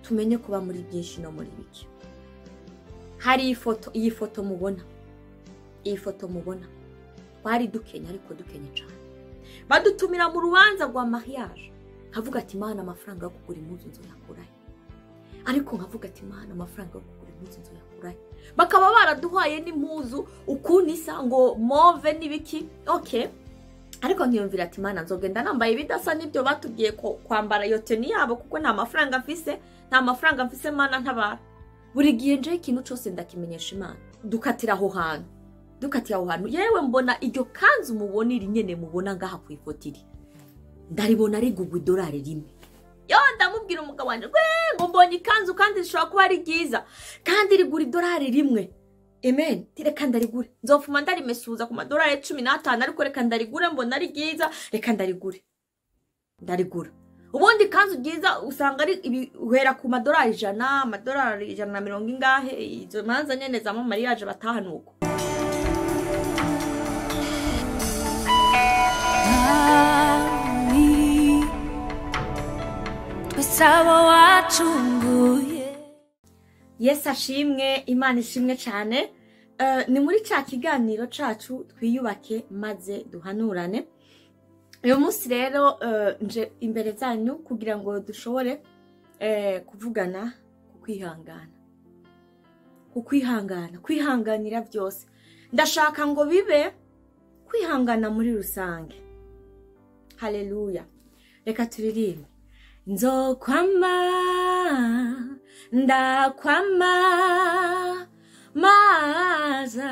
Tumenye kuba muri byinshi no muri bike. Hari ifoto, iyi foto mubona, iyi foto mubona, twari dukenye ariko dukenye cyane. Badutumira mu rubanza rwa mariage, nkavuga ati Mana, amafaranga yo kugura impuzu nzoyakurahe? Ariko nkavuga ati Mana, amafaranga yo kugura impuzu nzoyakurahe? Bakaba baraduhaye n'impuzu ukuntu isa ngo mauve n'ibiki, okay. Ariko nkiyumvira ati Mana, nzogenda nambaye ibidasa n'ibyo batubwiye ko kwambara iyo tenue yabo, kuko nta mafaranga mfise, nta mafaranga mfise, Mana ntabara. Buri gihe nje ikintu cyose ndakimenyesha Imana. Dukatira aho hantu, dukatira aho hantu, yewe mbona iryo kanzu mubona iri nyene mubona ngaha ku ifoto iri, ndaribona rigugwa $1. Yo, ndamubwira umugabo wanje ngo mbonye ikanzu kandi rishobora kuba ari ryiza kandi rigura $1. Amen. Reka ndarigure, nzofuma ndarimesuza ku madolari 15, ariko reka ndarigure, mbona ari ryiza, reka ndarigure. Ndarigura. Ubundi ikanzu ryiza usanga ari uhera ku madolari 100, amadolari 150 ingahe, izo manza nyene za mariage batahanuko. Yesu ashimwe, Imana ishimwe cyane. Ni muri ca kiganiro cacu twiyubake maze duhanurane. Uyu munsi rero nje imbere zanyu kugira ngo dushobore kuvugana ku kwihangana, ku kwihangana, kwihanganira byose. Ndashaka ngo bibe kwihangana muri rusange. Haleluya. Reka turirimbe. Nzokwama ndakwama maza,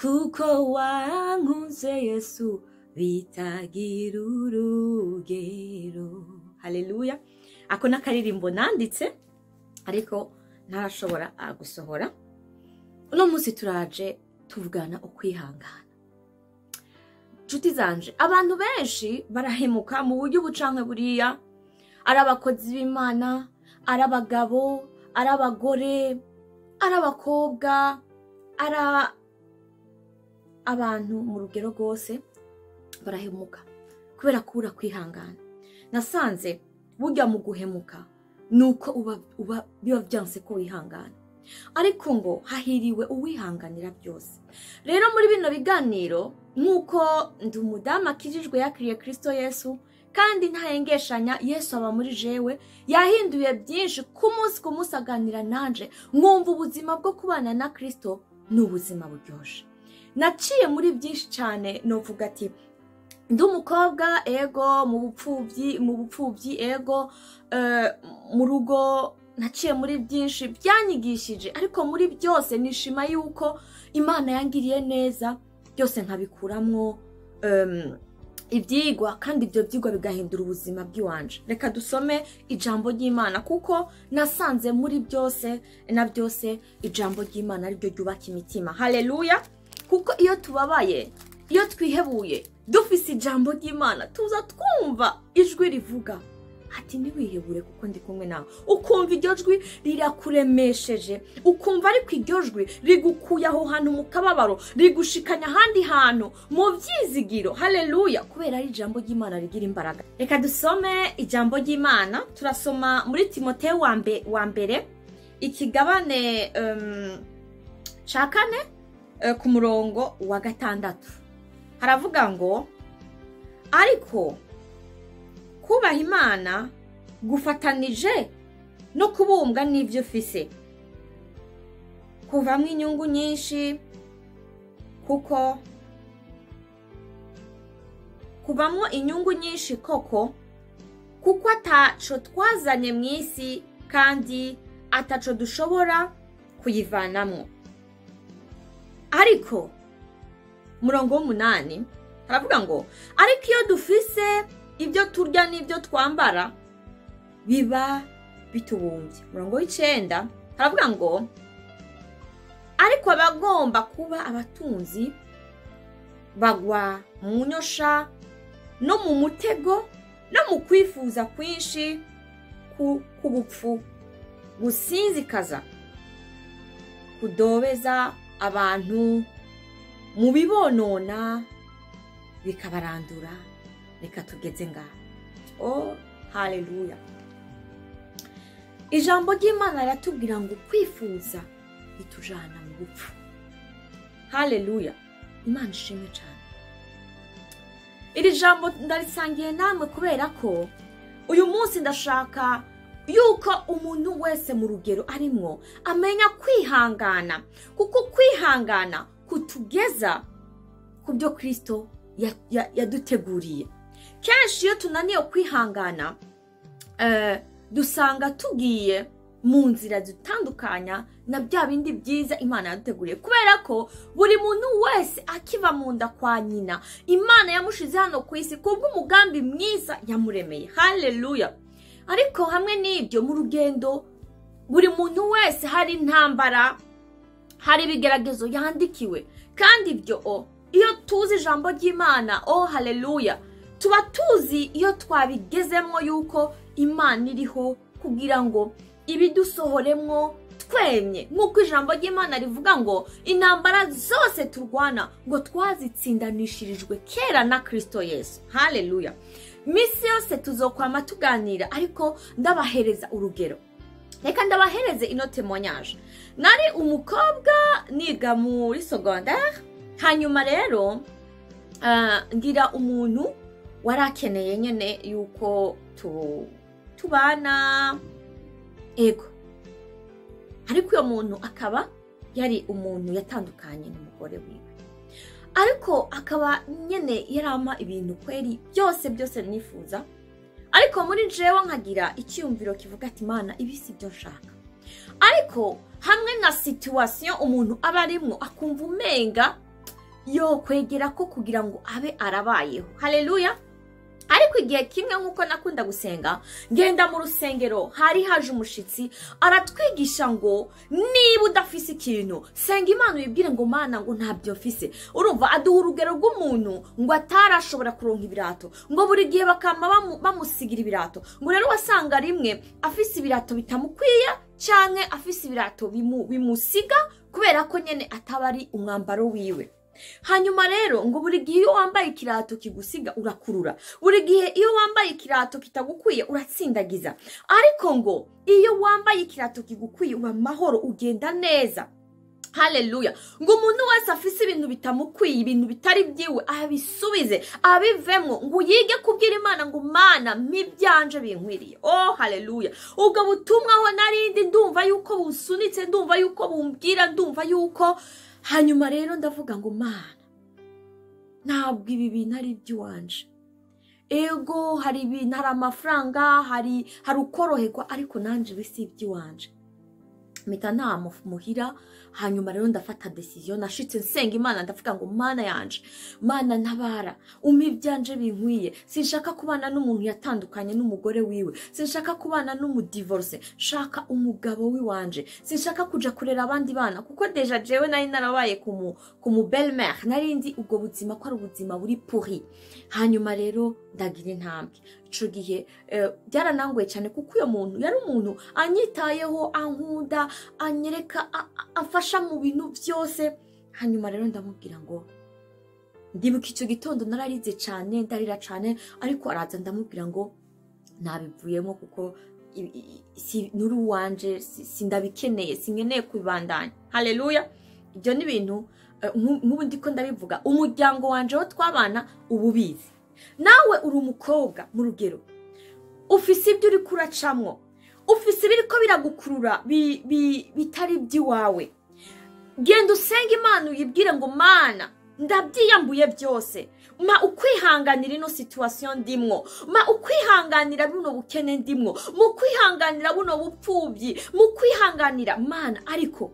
kuko wankunze Yesu bitagira urugero. Haleluya. Ako nakaririmbo nanditse ariko ntarashobora gusohora. Uno munsi turaje tuvugana ukwihangana. Nshuti zanje, abantu benshi barahemuka mu buryo bucanke buriya, ari abakozi b'Imana, ari abagabo, ari abagore, ari abakobwa, ari abantu mu rugero rwose barahemuka kubera kubura kwihangana. Nasanze burya mu guhemuka nuko uba biba byanse ko wihangana, ariko ngo hahiriwe uwihanganira byose. Rero muri bino biganiro, nkuko ndi umudamu akijijwe yakiriye Kristo Yesu kandi ntahengeshanya, Yesu aba muri jewe, yahinduye byinshi ku munsi ku munsi aganira nanje, nkumva ubuzima bwo kubana na Kristo ni ubuzima buryoshe. Naciye muri byinshi cyane, novuga ati ndi umukobwa ego, mu bupfubyi ego, mu rugo naciye muri byinshi byanyigishije, ariko muri byose nishima yuko Imana yangiriye neza, byose nkabikuramwo ibyigwa, kandi ibyo byigwa bigahindura ubuzima bw'iwanje. Reka dusome ijambo ry'Imana, kuko nasanze muri byose na byose ijambo ry'Imana ari ryo ryubaka imitima. Haleluya. Kuko iyo tubabaye, iyo twihebuye, dufise ijambo ry'Imana, tuza twumva ijwi rivuga ati ntiwihebure kuko ndi kumwe nawe. Ukumva iryo jwi rirakuremesheje, ukumva ariko iryo jwi rigukuye aho hantu mu kababaro, rigushikanya ahandi hantu mu byizigiro. Haleluya. Kubera ari ijambo ry'Imana rigira imbaraga. Reka dusome ijambo ry'Imana. Turasoma muri Timoteyo wa mbere ikigabane ca 4 ku murongo wa 6. Haravuga ngo ariko kubaha Imana gufatanije no kubumbwa n'ivyo ufise, kuvamwo inyungu nyinshi, kuko kuvamwo inyungu nyinshi koko, kuko ataco twazanye mw'isi kandi ataco dushobora kuyivanamwo. Ariko murongo w'8 haravuga ngo ariko iyo dufise ibyo turya n'ibyo twambara biba bitubumbye. Murongo w'9 haravuga ngo ariko abagomba kuba abatunzi bagwa mu nyosha no mu mutego no mu kwifuza kwinshi k'ubupfu, gusinzikaza, kudobeza abantu mu bibonona bikabarandura. Reka tugeze ngaho. Oh, haleluya. Ijambo ry'Imana riratubwira ngo kwifuza bitujana mu bupfu. Haleluya, Imana ishimwe cyane. Iri jambo ndarisangiye namwe kubera ko uyu munsi ndashaka yuko umuntu wese mu rugero arimwo amenya kwihangana, kuko kwihangana kutugeza ku byo Kristo yaduteguriye. Kenshi iyo tunaniye kwihangana, dusanga tugiye mu nzira zitandukanya na bya bindi byiza Imana yaduteguriye, kubera ko buri muntu wese akiva mu nda kwa nyina Imana yamushize hano ku isi kubw'umugambi mwiza yamuremeye. Haleluya. Ariko hamwe n'ibyo, mu rugendo buri muntu wese hari intambara, hari ibigeragezo yandikiwe, kandi ibyo iyo tuzi ijambo ry'Imana, oh haleluya, tuba tuzi iyo twabigezemo yuko Imana iriho kugira ngo ibidusohoremwo twemye, nk'uko ijambo ry'Imana rivuga ngo intambara zose turwana ngo twazitsindanishirijwe kera na Kristo Yesu. Haleluya. Misi yose tuzokwama tuganira, ariko ndabahereza urugero. Reka ndabahereze ino témoignage. Nari umukobwa niga muri secondaire, hanyuma rero ngira umuntu warakeneye nyene yuko tubana, ego. Ariko uyo muntu akaba yari umuntu yatandukanye n'umugore wiwe, ariko akaba nyene yarama ibintu kweri byose byose nifuza. Ariko muri jewe nkagira icyumviro kivuga ati Mana, ibi si byo nshaka. Ariko hamwe na situation umuntu aba arimwo akumva umenga yo kwegera ko kugira ngo abe arabayeho. Haleluya. Ariko igihe kimwe nk'uko nakunda gusenga, ngenda mu rusengero, hari haje umushitsi aratwigisha ngo niba udafise ikintu senga Imana uyibwire ngo Mana ngo ntabyo mfise. Urumva aduha urugero rw'umuntu ngo atarashobora kuronka ibirato, ngo buri gihe bakama bamusigira ibirato, ngo rero wasanga rimwe afise ibirato bitamukwiye canke afise ibirato bimusiga kubera ko nyene ataba ari umwambaro wiwe. Hanyuma rero ngo buri gihe iyo wambaye ikirato kigusiga urakurura, buri gihe iyo wambaye ikirato kitagukwiye uratsindagiza, ariko ngo iyo wambaye ikirato kigukwiye uba amahoro, ugenda neza. Haleluya. Ngo umuntu wese afise ibintu bitamukwiye, ibintu bitari byiwe, abisubize, abivemwo, ngo yige kubwira Imana ngo Mana mibyanje binkwiriye. Oh haleluya. Ubwo butumwa aho narindi ndumva yuko busunitse, ndumva yuko bumbwira, ndumva yuko. Hanyuma rero ndavuga ngo Mana, ntabwo ibi bintu ari iby'iwanje. Ego hari ibintu, hari amafaranga, hari ukoroherwa, ariko nanje ibi si iby'iwanje. Mpita nta muhira. Hanyuma rero ndafata decision, nashitse nsenga Imana ndavuga ngo Mana yanje, Mana ntabara, umpe ibyanje binkwiye. Sinshaka kubana n'umuntu yatandukanye n'umugore wiwe, sinshaka kubana n'umudivorce, shaka umugabo wiwanje, sinshaka kuja kurera abandi bana, kuko deja jewe nari narabaye ku mu belle-mère, nari nzi ubwo buzima ko ari ubuzima buri pourri. Hanyuma rero ndagira intambwe. Ico gihe byaranangoye cyane, kuko uyo muntu yari umuntu anyitayeho, ankunda, anyereka, amfasha mu bintu byose. Hanyuma rero ndamubwira ngo ndibuka icyo gitondo nararize cyane, ndarira cyane, ariko araza ndamubwira ngo nabivuyemo kuko si nuri wanje, sindabikeneye, sinkeneye kubibandanya. Haleluya. Ibyo ni ibintu nk'ubu ndiko ndabivuga, umuryango wanje wo twabana ububizi. Nawe uri umukobwa mu rugero, ufise ibyo uri kuracamwo, ufise ibiriko biragukurura bitari iby'iwawe. Genda usenge Imana uyibwire ngo Mana, ndabyiyambuye byose, ma ukwihanganira ino situation ndimwo, ma ukwihanganira buno bukene ndimwo, mu kwihanganira buno bupfubyi, mu kwihanganira Mana. Ariko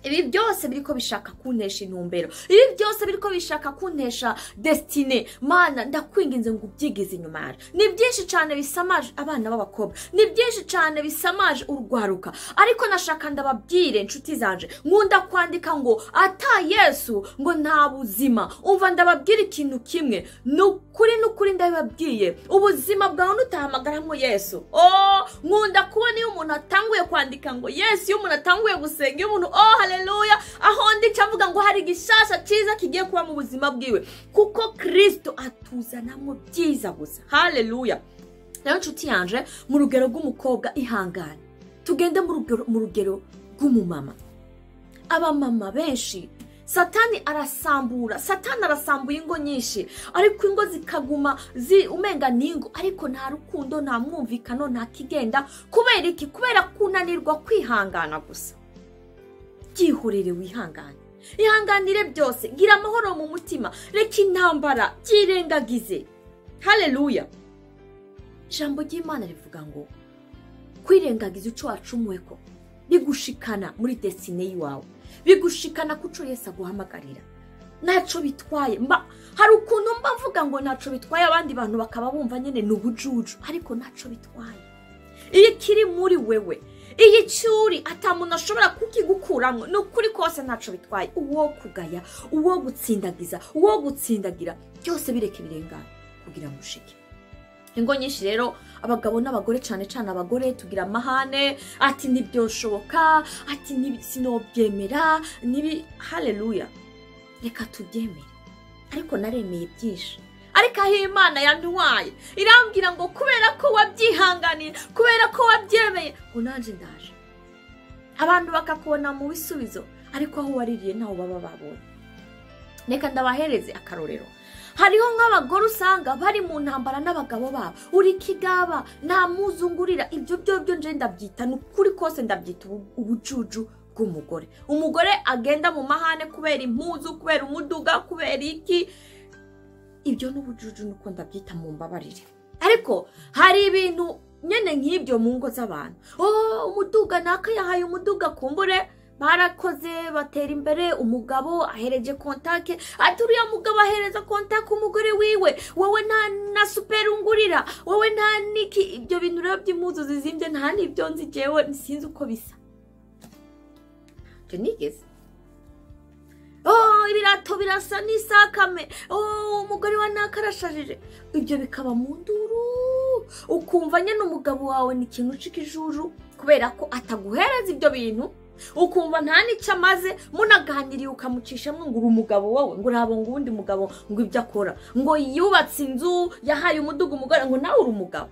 ibi byose biriko bishaka kuntesha intumbero, ibi byose biriko bishaka kuntesha destine, Mana ndakwinginze ngo ubyigize inyuma yaje. Ni byinshi cyane bisamaje abana b'abakobwa, ni byinshi cyane bisamaje urwaruka, ariko nashaka ndababwire inshuti zanje, nkunda kwandika ngo ata Yesu ngo nta buzima. Umva ndababwira ikintu kimwe, nukuri nukuri ndababwiye, ubuzima bwawe nutahamagaramo Yesu. Oh, nkunda kubona iyo umuntu atanguye kwandika ngo Yesu, iyo umuntu atanguye gusenga, iyo umuntu oh haleluya, aho ndi cavuga ngo hari gishasha cyiza kigiye kuba mu buzima bwiwe, kuko Kristo atuzanamo byiza gusa. Haleluya. Rero nshuti yanje, mu rugero rw'umukobwa, ihangane. Tugende mu rugero rw'umumama. Abamama benshi Satani arasambura, Satani arasambuye ingo nyinshi, ariko ingo zikaguma zi umenga ningo, ariko nta rukundo, nta mwumvikano, nta kigenda. Kubera iki? Kubera kunanirwa kwihangana gusa. Byihorere, wihangane, ihanganire byose, gira amahoro mu mutima, reka intambara, byirengagize. Haleluya. Ijambo ry'Imana rivuga ngo kwirengagiza ico wacumuweko bigushikana muri destinée yiwawe, bigushikana kuco Yesu aguhamagarira. Ntaco bitwaye. Mba hari ukuntu mba mvuga ngo ntaco bitwaye, abandi bantu bakaba bumva nyene ni ubujuju, ariko ntaco bitwaye. Iyo kiri muri wewe, iyo cyuri ata muntu ashobora kukigukuramwo, ni ukuri kose ntaco bitwaye. Uwo kugaya, uwo gutsindagiza, uwo gutsindagira, byose bireke birengana kugira ngo ushike. Ingo nyinshi rero, abagabo n'abagore, cyane cyane abagore, tugira amahane, ati ntibyoshoboka, ati sinobyemera, nibi. Haleluya, reka tubyemere. Ariko naremeye byinshi, ariko aho Imana yantwaye irambwira ngo kubera ko wabyihanganiye, kubera ko wabyemeye, ngo nanjye ndaje. Abantu bakakubona mu bisubizo, ariko aho waririye ntaho baba babonye. Reka ndabahereze akarorero. Hariho nk'abagore usanga bari mu ntambara n'abagabo babo, uri kigaba, nta muzungurira. Ibyo byo nje ndabyita, ni ukuri kose ndabyita ubujuju bw'umugore. Umugore agenda mu mahane kubera impuzu, kubera umuduga, kubera iki, ibyo n'ubujuju, nuko ndabyita, mu mbabarire. Ariko hari ibintu nyene nk'ibyo mu ngo z'abantu. Oh, umuduga, naka yahaye umuduga, kumbure barakoze batera imbere, umugabo ahereje kontake, ati uriya mugabo ahereza kontake umugore wiwe, wowe nta na super ungurira, wowe nta niki. Ibyo bintu rero by'impuzu zizimbye nta n'ibyo nzi jewe, sinzi uko bisa, ibyo nigeze. Oh, ibirato birasa n'isakame, oh, umugore wa naka arashajije. Ibyo bikaba mu nduru, ukumva nyine umugabo wawe ni ikintu c'ikijuju kubera ko ataguhereza ibyo bintu, ukumva nta n'icyo amaze. Munaganiriye ukamucishamo ngo uri umugabo wowe, ngo uraba ngo uwundi mugabo ngo ibyo akora, ngo yubatse inzu, yahaye umuduga umugore, ngo nawe uri umugabo.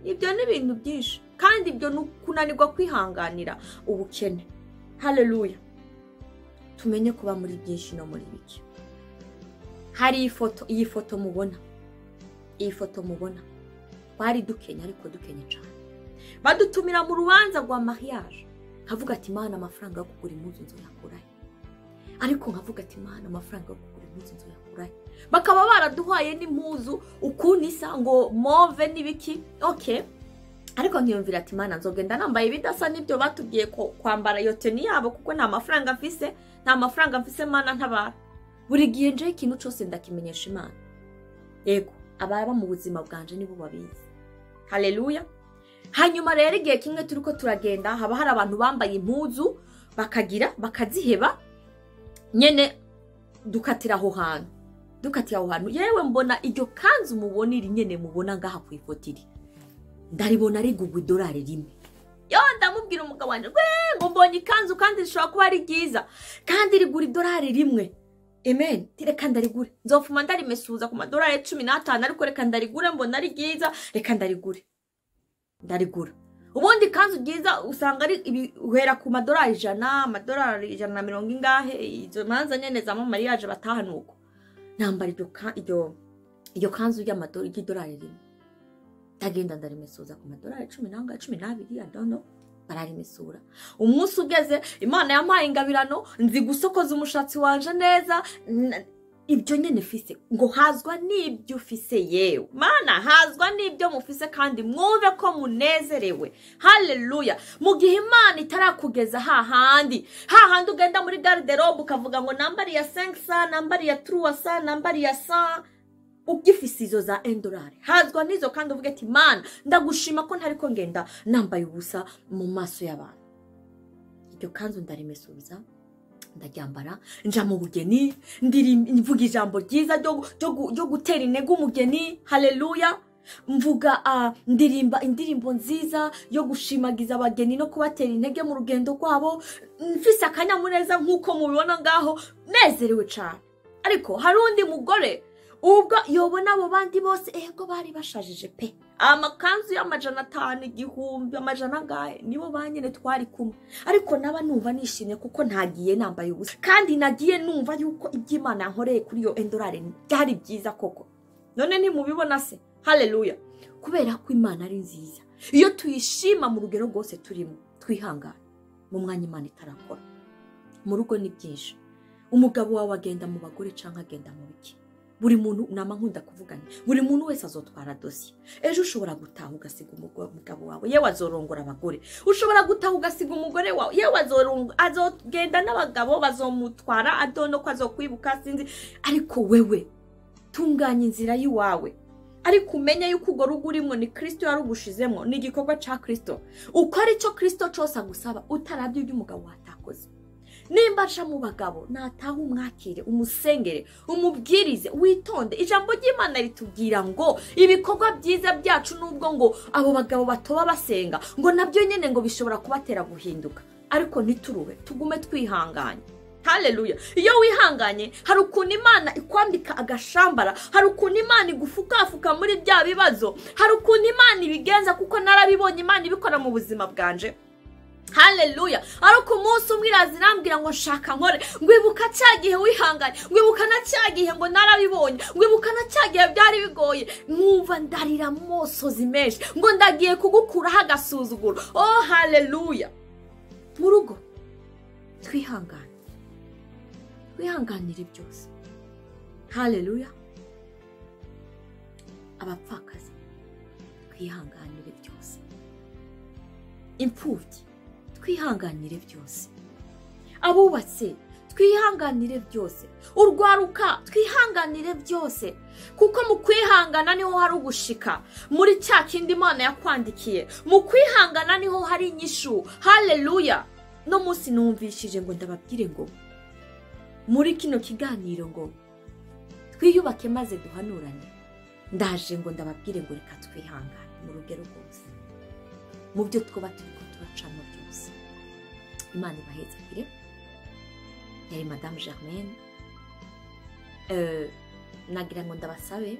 Ibyo ni ibintu byinshi, kandi ibyo ni ukunanirwa kwihanganira ubukene. Haleluya. Tumenye kuba muri byinshi no muri bike. Hari ifoto, iyi foto mubona, iyi foto mubona, twari dukenye, ariko dukenye cyane. Badutumira mu rubanza rwa mariage, nkavuga ati Mana, amafaranga yo kugura impuzu nzoyakurahe? Ariko nkavuga ati Mana, amafaranga yo kugura impuzu nzoyakurahe? Bakaba baraduhaye n'impuzu ukuntu isa, ngo mauve n'ibiki, okay. Ariko nkiyumvira ati Mana, nzogenda nambaye ibidasa n'ibyo batubwiye ko kwambara iyo tenue yabo, kuko nta mafaranga mfise, nta mafaranga mfise. Mana ntabara. Buri gihe nje ikintu cyose ndakimenyesha Imana. Yego, ababa mu buzima bwanje nibo babizi. Haleluya. Hanyuma rero igihe kimwe turiko turagenda, haba hari abantu bambaye impuzu bakagira bakaziheba nyene, dukatira aho hantu, dukatira aho hantu. Yewe, mbona iryo kanzu mubona iri nyene mubona ngaha ku ifoto iri, ndaribona rigugwa $1. Yo, ndamubwira umugabo wanje we ngo mbonye ikanzu kandi rishobora kuba ari ryiza, kandi rigura $1. Amen. Reka ndarigure, nzofuma ndarimesuza ku madolari 15, ariko reka ndarigure, mbona ari ryiza, reka ndarigure. Ndarigura. Ubundi ikanzu ryiza usanga ari uhera ku madolari 100, amadolari 150 ingahe, izo manza nyene za mariage bataha. Nuko nambara iryo kanzu ry'idolari 1, ndagenda ndarimesuza ku madolari cumi n'angahe, 12, I don't know. Bararimesura. Umunsi ugeze, Imana yampaye ingabirano, nzi gusokoza umushatsi wanje neza, ibyo nyene fise, ngo hazwa n'ibyo ufise. Yewe Mana, hazwa n'ibyo mufise kandi mwumve ko munezerewe. Haleluya. Mu gihe Imana itarakugeza hahandi, hahandi ugenda muri garde-robe ukavuga ngo nambari ya 500, nambari ya 300, nambari ya 100, ugifise izo za $1, hazwa n'izo kandi uvuge ati Mana, ndagushima ko ntariko ngenda nambaye ubusa mu maso y'abantu. Iryo kanzu ndarimesubiza, ndaryambara, nja mu bugeni, mvuga ijambo ryiza ryo gutera intege umugeni. Haleluya. Mvuga, ndirimba indirimbo nziza yo gushimagiza abageni no kubatera intege mu rugendo rwabo, mfise akanyamuneza nk'uko mubibona ngaho, nezerewe cane. Ariko hari undi mugore ubwo yobona abo bandi bose, ego, bari bashajije pe. Amakanzu y'500, 1000, 100 angahe, nibo banyene twari kumwe. Ariko naba numva nishimye kuko ntagiye nambaye ubusa, kandi nagiye numva yuko iby'Imana yankoreye kuri iyo endorare byari byiza koko. None ntimubibona se? Haleluya! Kubera ko Imana ari nziza, iyo tuyishima mu rugero rwose turimo, twihangana mu mwanya Imana itarakora. Mu rugo ni byinshi, umugabo wawe agenda mu bagore cyangwa agenda mu biki, buri muntu nama nkunda kuvugana, buri muntu wese azotwara dosiye. Ejo ushobora gutaha ugasiga umugabo wawe, yewe azorongora abagore. Ushobora gutaha ugasiga umugore wawe, yewe azogenda n'abagabo bazomutwara, adono ko azokwibuka sinzi. Ariko wewe tunganya inzira y'iwawe, ariko umenye yuko urwo rugo urimo ni Kristo yarugushizemo, ni igikorwa ca Kristo. Ukora icyo Kristo cyose agusaba, utarabye ibyo umugabo watakoze. Nimba aca mu bagabo, nataha umwakire, umusengere, umubwirize, witonde. Ijambo ry'Imana ritubwira ngo ibikorwa byiza byacu, nubwo ngo abo bagabo batoba basenga, ngo nabyo nyene ngo bishobora kubatera guhinduka. Ariko ntituruhe, tugume twihanganye. Haleluya! Iyo wihanganye, hari ukuntu Imana ikwambika agashambara, hari ukuntu Imana igufukafuka muri bya bibazo, hari ukuntu Imana ibigenza, kuko narabibonye Imana ibikora mu buzima bwanje. Haleluya! Ariko umunsi umwe iraza irambwira ngo nshaka nkore, ngwibuka cya gihe wihanganye, ngwibuka na cya gihe ngo narabibonye, ngwibuka na cya gihe byari bigoye, mwumva ndarira mosozi menshi, ngo ndagiye kugukuraho agasuzuguro. Oh haleluya! Mu rugo twihangane, twihanganire byose. Haleluya! Abapfakazi twihanganire byose, imfubyi twihanganire byose, abubatse twihanganire byose, urwaruka twihanganire byose, kuko mu kwihangana niho hari ugushika muri cya kindi Imana yakwandikiye. Mu kwihangana niho hari inyishu. Haleluya! No munsi numvishije ngo ndababwire ngo muri kino kiganiro ngo twiyubake maze duhanurane. Ndaje ngo ndababwire ngo reka twihangane mu rugero rwose, mu byo twaba turiko turacamo byose. Imana ibahezagire. Yari Madame Germaine. Nagira ngo ndabasabe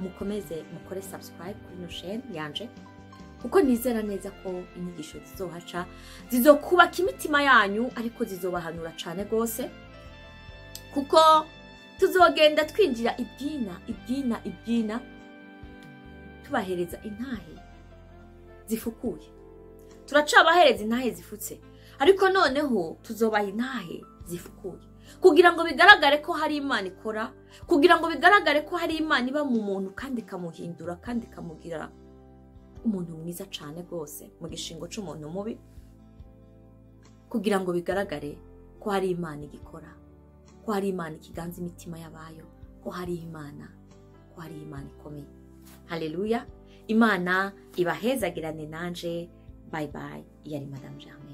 mukomeze mukore subscribe kuri ino chaîne yanje, kuko nizera neza ko inyigisho zizohaca zizokubaka imitima yanyu, ariko zizobahanura cane gose, kuko tuzogenda twinjira ibyina ibyina ibyina, tubahereza intahe zifukuye. Turacabahereza intahe zifutse, ariko noneho tuzobaha intahe zifukuye, kugira ngo bigaragare ko hari Imana ikora, kugira ngo bigaragare ko hari Imana iba mu muntu kandi ikamuhindura, kandi ikamugira umuntu mwiza cane gose mu gishingo c'umuntu mubi, kugira ngo bigaragare ko hari Imana igikora, ko hari Imana ikiganza imitima y'abayo, ko hari Imana, ko hari Imana ikomeye. Haleluya! Imana ibahezagirane nanje. Bye bye. Yari Madame Germaine.